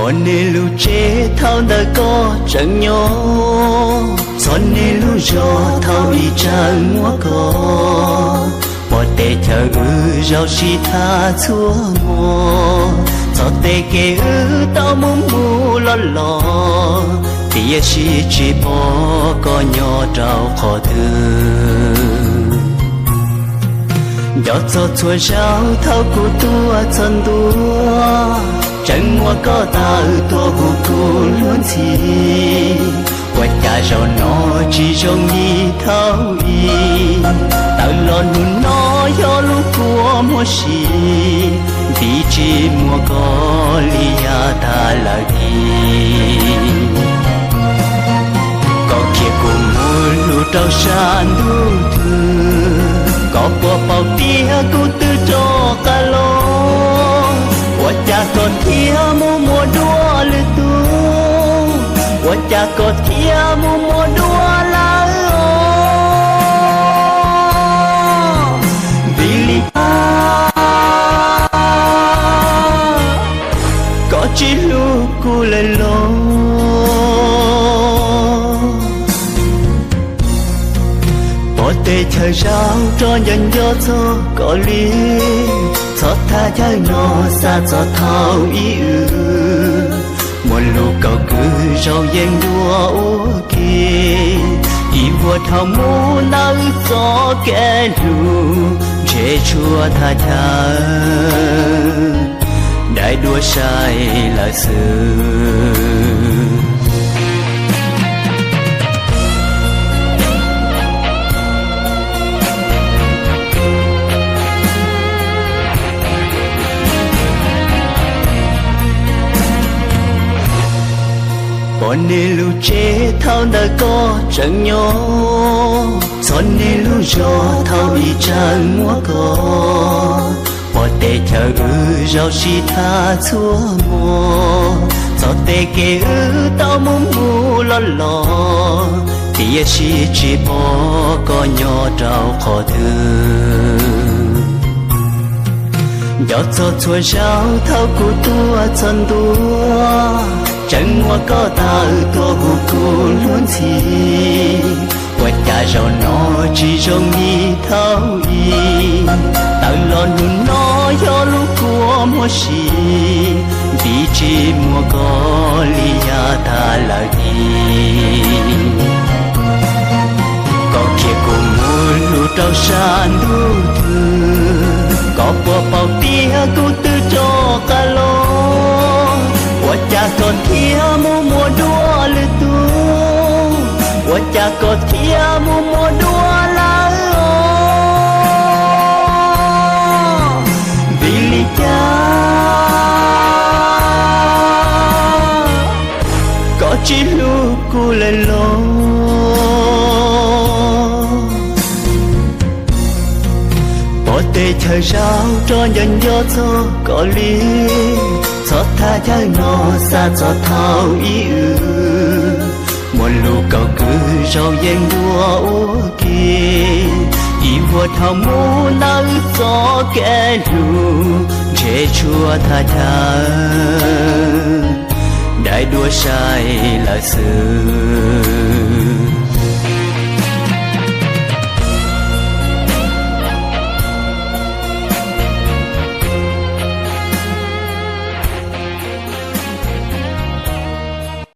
Pom nej lub tsev thaum ntawm koj tseem nyob, txog nej lub zos thaum ub tseem muaj koj. Pom teb chaws wb zoo sib tham txhua hmo, txog tej kev wb tau mus mus los los, tiam sis tsis pom koj nyob rau qhov twg. Nco txog txhua zaus thaum kuv tuaj txog ntua, tseem muaj koj tawm tuaj hu kuv luag ntxhi. Ua cas zaum no tsis zoo li thaum ub, tawm los hnub no yog lub kua muag si, vim tsis muaj koj li yav tas lawm tiag. Koj khiav kuv mus hlub rau sab ntuj twg, koj puas paub tias kuv twb rov qab los? Ua cas koj thiaj mus muaj dua lwm tus? Ua cas koj thiaj mus muaj dua lawm os? Vim li cas koj tsis hlub kuv lawm los? Pom teb chaws zaum rov nco nco txog koj li, txhob tham chaw no xa txog thaum ub wb, muaj lub kaum kwv zoo yeej dua ua ke, ib vuag dhau mus ntawm txoj kev hlub, ntshe tshuav tham chaw daim duab sai lawm xwb. Pom nej lub tsev thaum ntawm koj tseem nyob, txog nej lub zos thaum ub tseem muaj koj. Pom teb chaws wb zoo sib tham txhua hmo, txog tej kev wb tau mus mus los los, tiam sis tsis pom koj nyob rau qhov twg. Nco txog txhua zaus thaum kuv tuaj txog ntua, tseem muaj koj tawm tuaj hu kuv luag ntxhi. Ua cas zaum no tsis zoo li thaum ub, tawm los hnub no yog lub kua muag si, vim tsis muaj koj li yav tas lawm tiag. Koj khiav kuv mus hlub rau sab ntuj twg, koj puas paub tias kuv twb rov qab los? Ua cas koj thiaj mus muaj dua lwm tus? Ua cas koj thiaj mus muaj dua lawm os? Vim li cas koj tsis hlub kuv lawm los? Pom teb chaws zaum rov nco nco txog koj li, txhob tham chaw no xa txog thaum ub wb, muaj lub kaum kwv zoo yeej dua ua ke, ib vuag dhau mus ntawm txoj kev hlub, ntshe tshuav tham chaw daim duab sai lawm xwb.